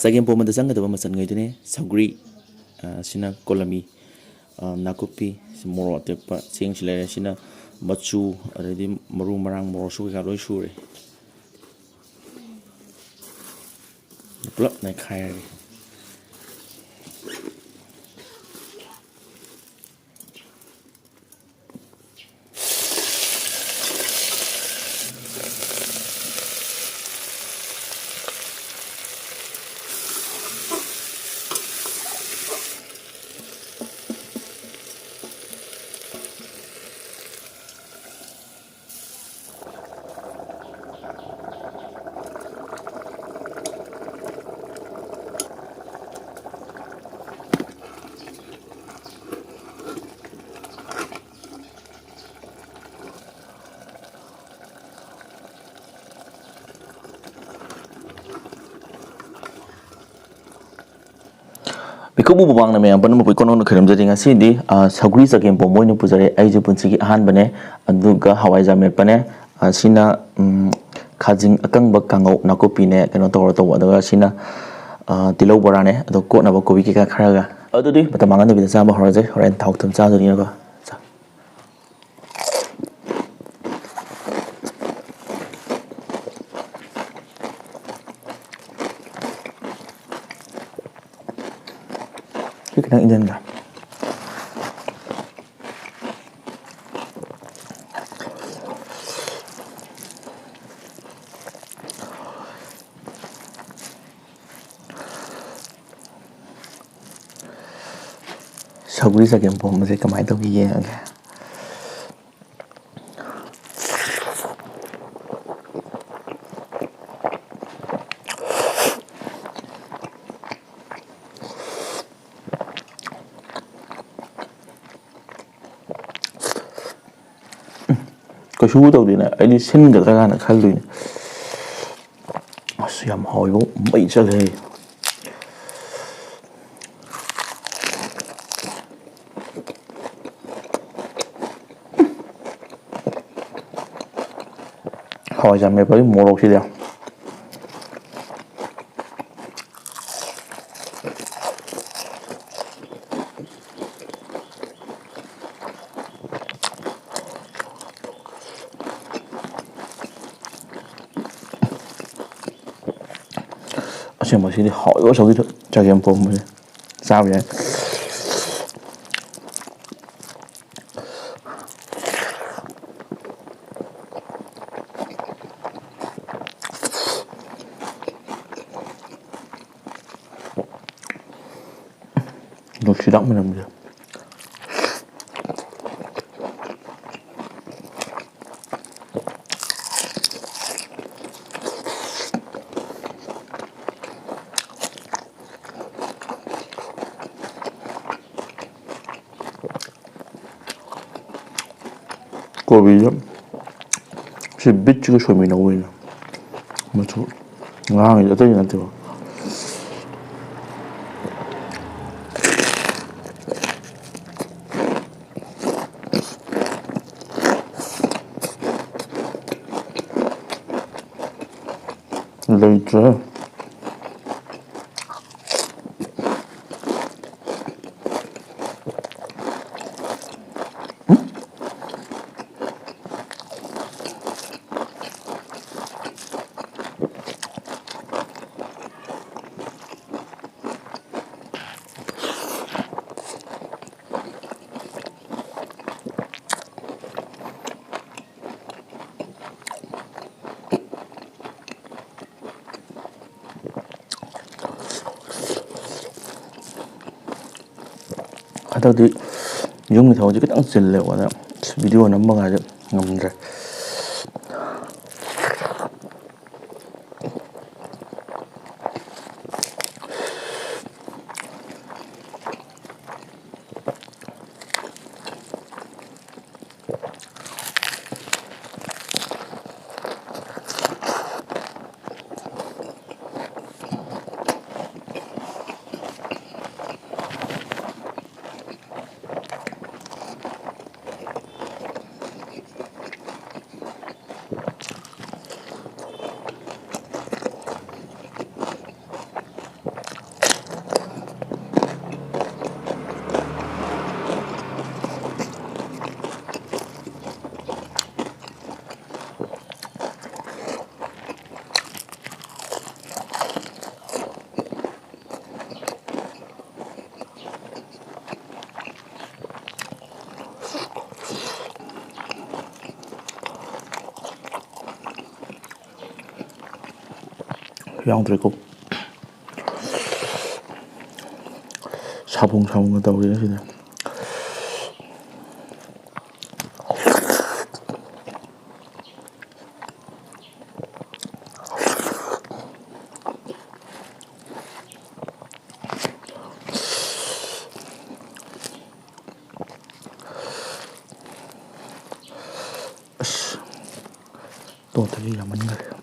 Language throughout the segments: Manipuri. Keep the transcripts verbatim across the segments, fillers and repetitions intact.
ꯆꯒꯦꯝꯄꯣꯝꯕꯗ ꯆꯪꯒꯗꯕ ꯃꯆꯜꯈꯩꯗꯨꯅꯦ: ꯁꯧꯒ꯭ꯔꯤ, ꯑ, ꯁꯤꯅ ꯀꯣꯂꯝꯃꯤ, ꯑ, ꯅꯥꯀꯨꯞꯄꯤ, ꯃꯣꯔꯣꯛ ꯑꯇꯦꯛꯄ, ꯆꯦꯡꯁꯨ ꯂꯩꯔꯦ꯫ ꯁꯤꯅ ꯃꯆꯨ, ꯑꯗꯩꯗꯤ ꯃꯔꯨ ꯃꯔꯥꯡ, ꯃꯣꯔꯣꯛꯁꯨ ꯀꯩꯀꯥ ꯂꯣꯏ ꯁꯨꯔꯦ꯫ ꯄꯨꯂꯞ ꯅꯩꯈꯥꯏꯔꯒꯦ꯫ ꯃꯤꯀꯨꯞ ꯃꯨꯕ ꯃꯃꯥꯡꯗ ꯃꯌꯥꯝ ꯄꯨꯝꯅꯃꯛꯄꯨ ꯏꯀꯣꯟ ꯀꯣꯟꯅ ꯈꯣꯏꯔꯝꯖꯔꯤ꯫ ꯉꯁꯤꯗꯤ, ꯑ, ꯁꯧꯒ꯭ꯔꯤ ꯆꯒꯦꯝ ꯄꯣꯝꯕ ꯑꯣꯏꯅ ꯄꯨꯖꯔꯦ꯫ ꯑꯩꯁꯨ ꯄꯨꯟꯁꯤꯒꯤ ꯑꯍꯥꯟꯕꯅꯦ꯫ ꯑꯗꯨꯒ ꯍꯋꯥꯏꯖꯥꯔ ꯃꯦꯠꯄꯅꯦ꯫ ꯑ, ꯁꯤꯅ, ꯎꯝ, ꯈꯥꯖꯤꯡ ꯑꯀꯪꯕ ꯀꯥꯡꯉꯧ, ꯅꯥꯀꯨꯞꯄꯤꯅꯦ, ꯀꯩꯅꯣ ꯇꯧꯔ ꯇꯧꯕ꯫ ꯑꯗꯨꯒ ꯁꯤꯅ, ꯑ, ꯇꯤꯜꯍꯧ ꯕꯣꯔꯥꯅꯦ꯫ ꯑꯗꯣ ꯀꯣꯠꯅꯕ ꯀꯣꯕꯤ ꯀꯩꯀꯥ ꯈꯔꯒ꯫ ꯑꯗꯨꯗꯤ ꯃꯇꯝ ꯃꯥꯡꯍꯟꯗꯕꯤꯗ ꯆꯥꯕ ꯍꯧꯔꯁꯦ꯫ ꯍꯣꯔꯦꯟ ꯊꯥꯎ ꯊꯨꯝ ꯆꯥꯗꯣꯏꯅꯤꯅꯀꯣ꯫ ꯆꯥ꯫ ꯁꯤ ꯈꯤꯇꯪ ꯏꯪꯍꯟꯒꯦ꯫ ꯁꯧꯒ꯭ꯔꯤ ꯆꯒꯦꯝ ꯄꯣꯝꯕꯁꯦ ꯀꯃꯥꯏꯅ ꯇꯧꯒꯦ ꯌꯦꯡꯉꯒꯦ꯫ ꯀꯩꯁꯨ ꯇꯧꯗꯦꯅꯦ, ꯑꯩꯗꯤ ꯁꯤꯟꯒꯗ꯭ꯔꯥ ꯀꯥꯏꯅ ꯈꯜꯂꯨꯏꯅꯦ꯫ ꯑꯁ, ꯌꯥꯝ ꯍꯥꯎꯋꯤꯕꯣ, ꯃꯩ ꯆꯠꯂꯦ꯫ ꯍꯋꯥꯏꯖꯥꯔ ꯃꯦꯠꯄꯒꯤ ꯃꯣꯔꯣꯛꯁꯤꯗꯤ꯫ ꯑꯁꯦꯡꯕ ꯁꯤꯗꯤ ꯍꯥꯎꯋꯦꯕ, ꯁꯧꯒ꯭ꯔꯤ ꯆꯒꯦꯝ ꯄꯣꯝꯕꯁꯦ꯫ ꯆꯥꯕ ꯌꯥꯏ꯫ ꯅꯨꯡꯁꯤꯗꯥꯛ ꯃꯅꯝꯁꯦ꯫ ꯀꯣꯕꯤꯁꯦ ꯁꯤ ꯕꯤꯠꯁꯤꯒ ꯁꯣꯏꯃꯤꯟꯅꯧꯕꯩꯅ ꯃꯆꯨ ꯉꯥꯡꯉꯤꯁꯦ, ꯑꯇꯩ ꯅꯠꯇꯦꯕ꯫ ꯂꯩꯇ꯭ꯔꯦ꯫ ꯍꯟꯗꯛꯇꯤ ꯌꯨꯝꯒꯤ ꯊꯕꯛꯁꯦ ꯈꯤꯇꯪ ꯆꯤꯜꯂꯦ, ꯑꯗꯨꯅ ꯚꯤꯗꯤꯑꯣ ꯅꯝꯕꯒꯁꯦ ꯉꯝꯗ꯭ꯔꯦ꯫ ꯌꯥꯎꯗ꯭ꯔꯦꯀꯣ꯫ ꯁꯥꯕꯨꯡ ꯁꯥꯕꯨꯡꯒ ꯇꯧꯔꯦ ꯁꯤꯗ꯫ ꯑꯁ, ꯇꯣꯠꯇꯗꯤ ꯌꯥꯝꯃꯟꯈ꯭ꯔꯦ꯫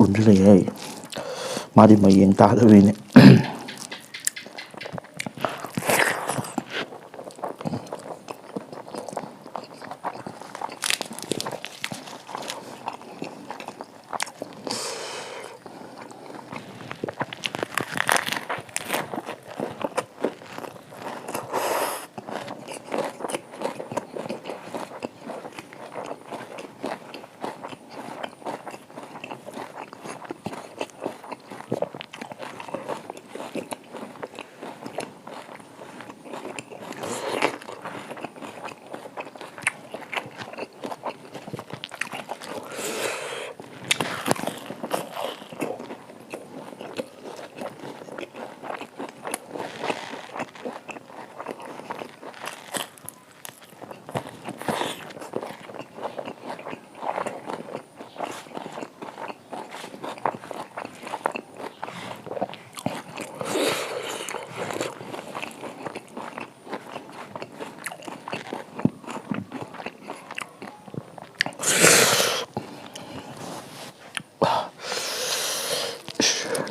ꯑꯗꯨꯝꯁꯨ ꯂꯩꯌꯦ꯫ ꯃꯥꯗꯤ ꯃꯌꯦꯡ ꯇꯥꯗꯕꯤꯅꯦ꯫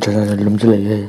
ꯖꯔ ꯖꯔ ꯂꯨꯝꯁꯤꯜꯂꯛꯑꯦ꯫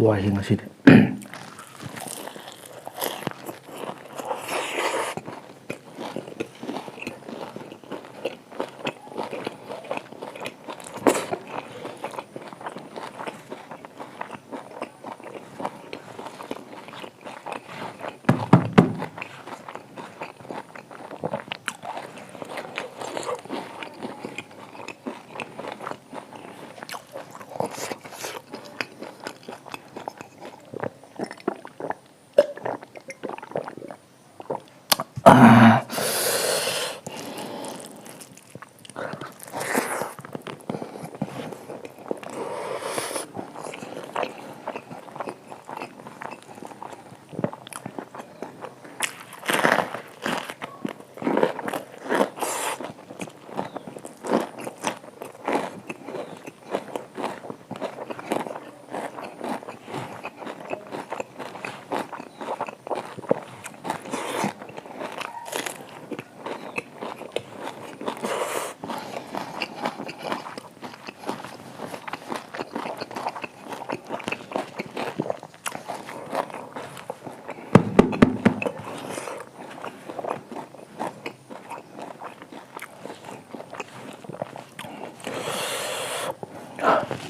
ꯋꯥꯏꯍꯦ ꯉꯁꯤꯗꯤ꯫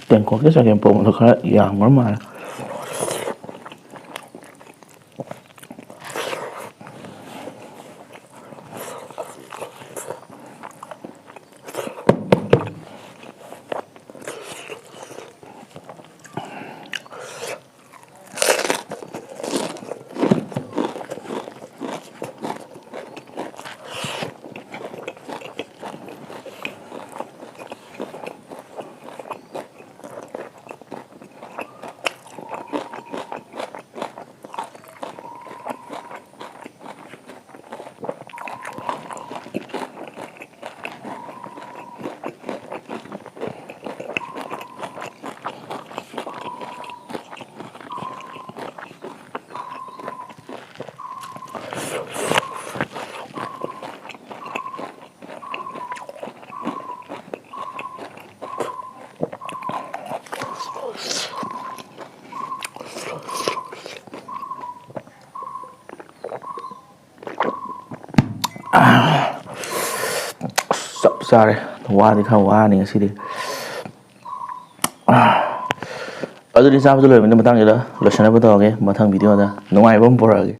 ꯇꯦꯡꯀꯣꯠꯀꯤ ꯆꯒꯦꯝ ꯄꯣꯝꯕꯗꯣ ꯈꯔ ꯌꯥꯝꯈ꯭ꯔ ꯃꯥꯜꯂꯦ꯫ ꯆꯥꯔꯦ꯫ ꯋꯥꯗꯤ ꯈꯔ ꯋꯥꯔꯅꯤ ꯉꯁꯤꯗꯤ꯫ ꯑꯗꯨꯗꯤ ꯆꯥꯕꯗ ꯂꯣꯏꯕꯅꯤꯅ ꯃꯇꯥꯡꯁꯤꯗ ꯂꯣꯏꯁꯤꯟꯅꯕ ꯇꯧꯔꯒꯦ꯫ ꯃꯊꯪ ꯚꯤꯗꯤꯑꯣꯗ ꯅꯨꯡꯉꯥꯏꯕ ꯑꯃ ꯄꯨꯔꯛꯑꯒꯦ꯫